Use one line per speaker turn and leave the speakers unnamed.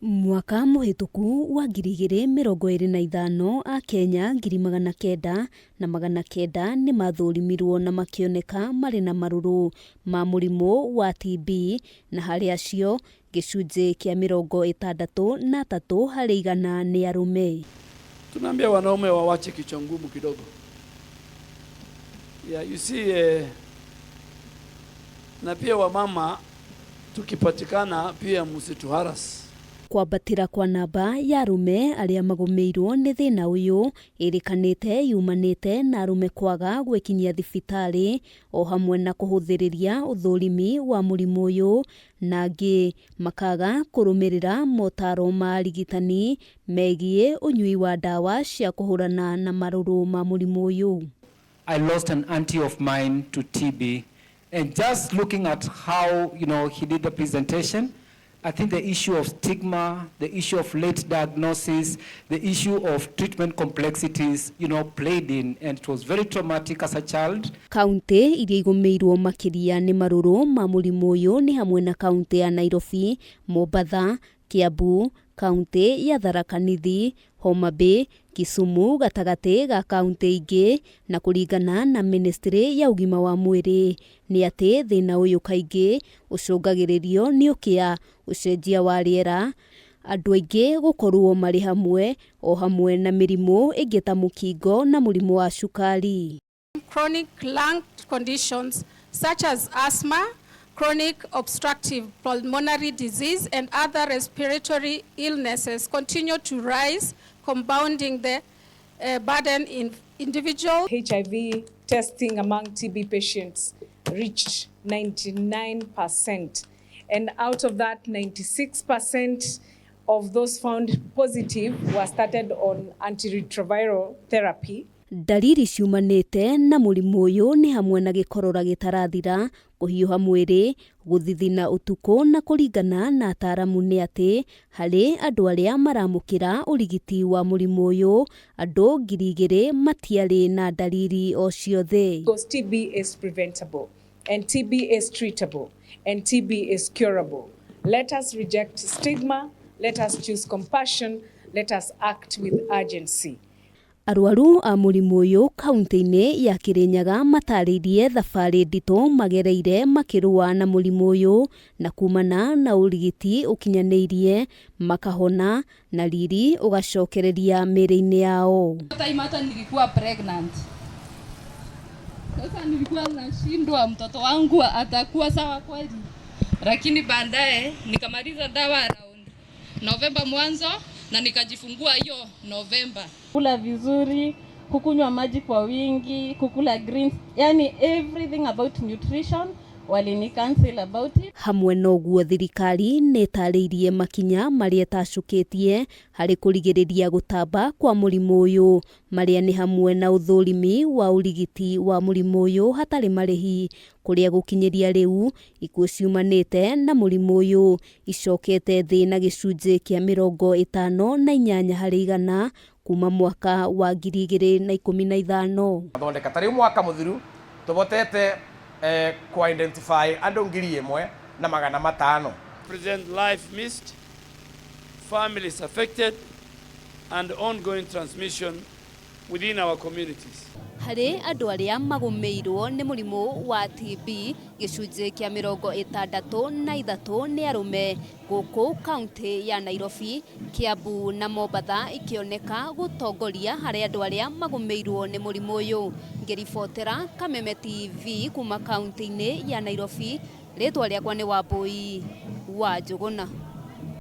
Mwaka mũhĩtũku wa 2025 Akenya 900,900 nĩmathũrimirwo na makĩoneka marĩ na marũrũ ma mũrimũ wa TB na harĩ acio gĩcunjĩ kĩa 63% nĩ arũme.
Tunaambia wanaume wawache kichwa ngumu kidogo. Yeah, you see, na pia wamama tukipatikana pia msituharass.
Kwambatĩra kwa namba ya arũme arĩa magũmĩirwo nĩ thĩna ũyũ ĩrĩkanĩte yumanĩte na arũme kwaga gwĩkinyia thibitarĩ o hamwe na kũhũthĩrĩria ũthũrimi wa mũrimũ ũyũ na angĩ makaga kũrũmĩrĩra motaro ma arigitani megiĩ ũnyui wa ndawa cia kũhũrana na marũrũ ma mũrimũ ũyũ.
I lost an auntie of mine to TB, and just looking at how he did the presentation, I think the issue of stigma, the issue of late diagnosis, the issue of treatment complexities played in, and it was very traumatic as a child.
Kaunti iria igũmĩirwo makĩria nĩ marũrũ ma mũrimũ ũyũ nĩ hamwe na kaunti ya Nairobi, Mombatha, Kiambu, kaunti ya Tharaka Nithi, Homa Bay, Kisumu gatagatĩ ga kaunti ingĩ. Na kũringana na ministry ya ũgima wa mwĩrĩ nĩ atĩ thĩna ũyũ kaingĩ ũcũngagĩrĩrio nĩ ũkĩa, ũcenjia wa rĩera, andũ aingĩ gũkorwo marĩ hamwe o hamwe na mĩrimũ ĩngĩ ta mũkingo na mũrimũ wa cukari.
Chronic lung conditions such as asthma, chronic obstructive pulmonary disease, and other respiratory illnesses continue to rise, compounding the burden in individuals.
HIV testing among TB patients reached 99%. And out of that, 96% of those found positive were started on antiretroviral therapy.
Ndariri ciumanĩte na mũrimũ ũyũ nĩ hamwe na gĩkorora gĩtarathira, kũhiũha mwĩrĩ, gũthithina ũtukũ na kũringana na ataramu nĩ atĩ harĩ andũ arĩa maramũkĩra ũrigiti wa mũrimũ ũyũ, andũ 2,000 matiarĩ na ndariri o ciothe.
Because TB is preventable, and TB is treatable, and TB is curable. Let us reject stigma, let us choose compassion, let us act with urgency.
Arwaru a mũrimũ ũyũ kaunti-inĩ ya Kirinyaga matarĩirie thabarĩ nditũ magereire makĩrũa na mũrimũ ũyũ na kumana na ũrigiti ũkinyanĩirie makahona na riri ũgacokereria mĩĩrĩ-inĩ yao.
Time hata nilikuwa pregnant. Sasa nilikuwa nashindwa mtoto wangu atakuwa sawa kweli, lakini baadaye nikamaliza dawa around Novemba mwanzo na nikajifungua hiyo Novemba.
Kula vizuri, kukunywa maji kwa wingi, kukula greens, yani everything about nutrition walini counsel about it.
Hamwe na ũguo thirikari nĩ ĩtarĩirie makinya marĩa ĩtacũkĩtie harĩ kũrigĩrĩria gũtamba kwa mũrimũ ũyũ marĩa nĩ hamwe na ũthũrimi wa ũrigiti wa mũrimũ ũyũ hatarĩ marĩhi kũrĩa gũkinyĩria rĩu ikuũ ciumanĩte na mũrimũ ũyũ icokete thĩ na gĩcunjĩ kĩa 58% kuma mwaka wa 2015.
Thondeka ta rĩu mwaka mũthiru tũbotete ku identify andũ 1,500.
Present life missed, families affected, and ongoing transmission within our communities.
Harĩ andũ arĩa magũmĩirwo nĩ mũrimũ wa TB gĩcunjĩ kĩa 63 nĩ arũme gũkũ kaunti ya Nairobi, Kiambu na Mombatha ikĩoneka gũtongoria harĩ andũ arĩa magũmĩirwo nĩ mũrimũ ũyũ. Ngĩribotera Kameme TV kuma kaunti-inĩ ya Nairobi, rĩtwa rĩakwa nĩ Wambui wa Njũgũna.